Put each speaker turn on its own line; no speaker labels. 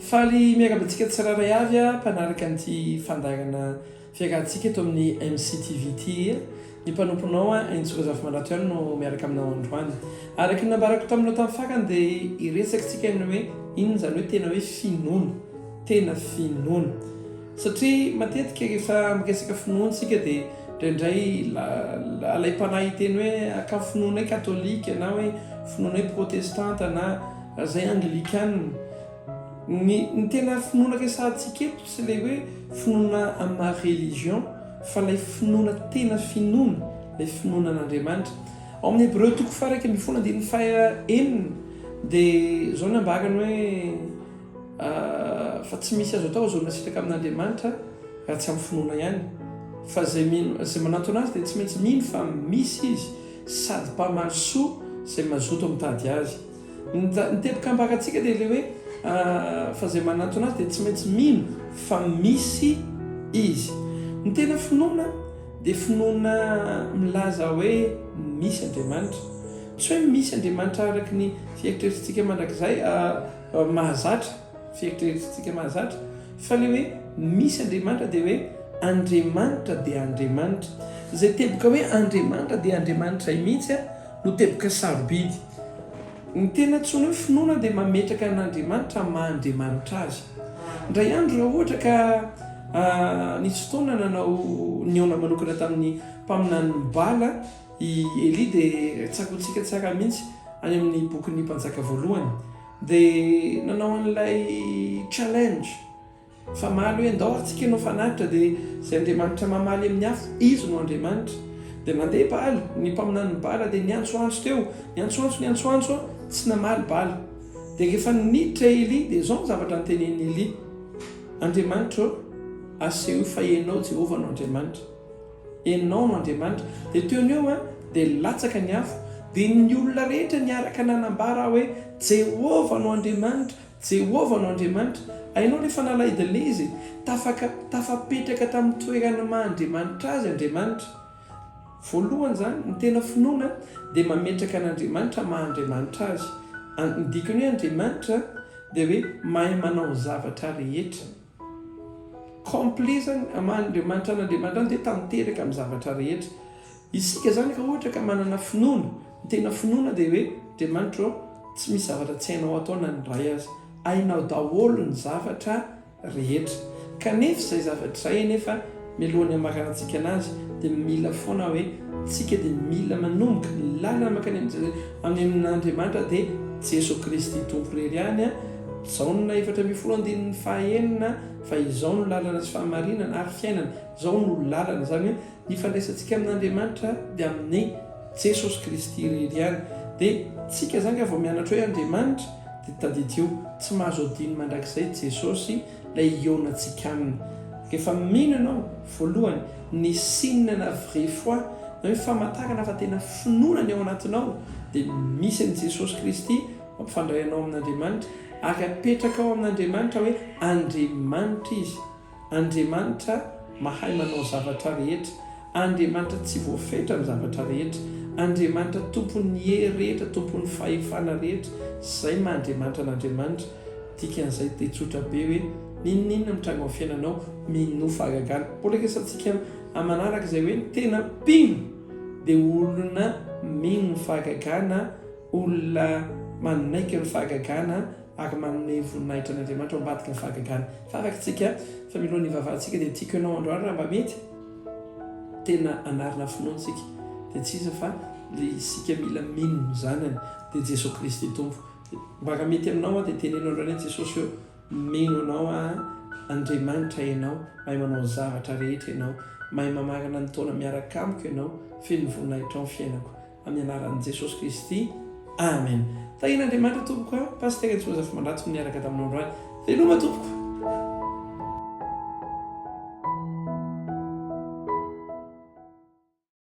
Faly miarahaba antsika tsirairay avy mpanaraka an'ity fandaharana fiarahantsika eto amin'ny MCTV ity. Ny mpanomponao Haintso Razafimandrato ihany no miaraka aminao androany. Araka ny nambarako taminao tamin'ny farany dia hiresaka isika ny hoe inona izany hoe tena hoe finoana. Tena finoana. Satria matetika rehefa miresaka finoana isika dia indraindray alaim-panahy hiteny hoe ka finoanay katolika na hoe finoanay protestanta na izay anglikana. Ny ny tena finoana resahantsika eto tsy ilay hoe finoana amin'ny maha religion fa ilay finoana tena finoana, ilay finoana an'Andriamanitra. Ao amin'ny Hebreo toko faha 11 andininy faha enina dia izao ny ambarany hoe fa tsy misy azo atao ahazoana sitraka amin'Andriamanitra raha tsy amin'ny finoana ihany. Fa izay mino, izay manantona Azy dia tsy maintsy mino fa misy Izy sady mpamaly soa izay mazoto mitady Azy. Ny teboka ambarantsika dia ilay hoe fa izay manantona Azy dia tsy maintsy mino fa misy Izy. Ny tena finoana dia finoana milaza hoe misy Andriamanitra. Tsy hoe misy Andriamanitra araka ny fieritreretintsika mandrakizay, mahazatra, fieritreretintsika mahazatra, fa ilay hoe misy Andriamanitra dia hoe Andriamanitra dia Andriamanitra. Izay teboka hoe Andriamanitra dia Andriamanitra izay mihitsy no teboka sarobidy. Ny tena antsoina hoe finoana dia mametraka an'Andriamanitra amin'ny maha Andriamanitra Azy. Indray andro raha ohatra ka nisy fotoana nanao nihaona manokana tamin'ny mpaminanin'i Bala i Elia dia tsaroantsika tsara mihitsy any amin'ny bokin'ny Mpanjaka voalohany dia nanao an'ilay challenge Famaly hoe ndao ary tsika hanao fanatitra dia izay Andriamanitra mamaly amin'ny afo, izy no Andriamanitra. Dia nandeha Bala, ny mpaminanin'i Bala dia niantsoantso teo, niantsoantso, niantsoantso, tsy namaly Bala. Dia rehefa niditra Elia dia izao ny zavatra notenenin'i Elia, Andriamanitra ô, asehoy fa Ianao Jehovah no Andriamanitra. Ianao no Andriamanitra. Dia teo no eo dia latsaka ny afo, dia ny olona rehetra niaraka nanambara hoe Jehovah no Andriamanitra, Jehovah no Andriamanitra. Hainao ilay fanalahidin'ilay izy? Tafaka, tafapetraka tamin'ny toerana maha Andriamanitra azy Andriamanitra. Voalohany izany, ny tena finoana dia mametraka an'Andriamanitra maha Andriamanitra azy. Ny dikany hoe Andriamanitra dia hoe mahay manao ny zavatra rehetra. Complet izany, maha Andriamanitra an'Andriamanitra izany dia tanteraka amin'ny zavatra rehetra. Isika izany raha ohatra ka manana finoana, ny tena finoana dia hoe, Andriamanitra ô, tsy misy zavatra tsy hainao atao na ny iray aza. Hainao daholo ny zavatra rehetra. Kanefa izay zavatra izay anefa mialohan'ny hamaranantsika anazy dia mila foana hoe tsika dia mila manomboka ny lalana mankany amin'Andriamanitra dia Jeso Kristy Tompo irery ihany. Jaona 14 andininy faha-6 fa izao no lalana sy fahamarinana ary fiainana. Izao no lalana, izany hoe Ny ifandraisantsika amin'Andriamanitra dia amin'i Jesosy Kristy irery ihany. Dia tsika izany raha vao mianatra hoe Andriamanitra dia tadidio, tsy mahazo adino mandrakizay Jesosy ilay hihaonantsika aminy. Rehefa mino ianao, voalohany, ny signe na vraie foi, na hoe famantarana fa tena finoana ny ao anatinao, dia misy an'i Jesosy Kristy mampifandray anao amin'Andriamanitra ary apetrakao amin'Andriamanitra hoe Andriamanitra Izy. Andriamanitra mahay manao zavatra rehetra, Andriamanitra tsy voafetra amin'ny zavatra rehetra, Andriamanitra tompon'ny hery rehetra, tompon'ny fahefana rehetra, izay maha Andriamanitra an'Andriamanitra, dikan'izay dia tsotra be hoe n'inon'inona mitranga ao amin'ny fiainanao, minoa fahagagana. Mbola resahantsika amin'ny manaraka izay hoe ny tena mpino dia olona mino ny fahagagana, olona manaiky ny fahagagana, ary manome voninahitra an'Andriamanitra ao ambadiky ny fahagagana. Vavaka tsika, fa mialohan'ny hivavahantsika dia tiako ianao androany raha mba mety, tena anarina finoana tsika, dia tsy iza fa le isika mila mino ny zanany, dia Jesoa Kristy Tompo. Mba raha mety aminao aho dia teneno androany hoe Jesosy ô, mino anao aho, Andriamanitra ianao, mahay manao ny zavatra rehetra ianao, mahay mamarana ny taona miaraka amiko ianao, feno voninahitrao ny fiainako. Amin'ny anaran'i Jesosy Kristy. Amen. Tahian'Andriamanitra tompoko a. Pasitera Joseph Mandrato no niaraka taminao androany. Veloma tompoko.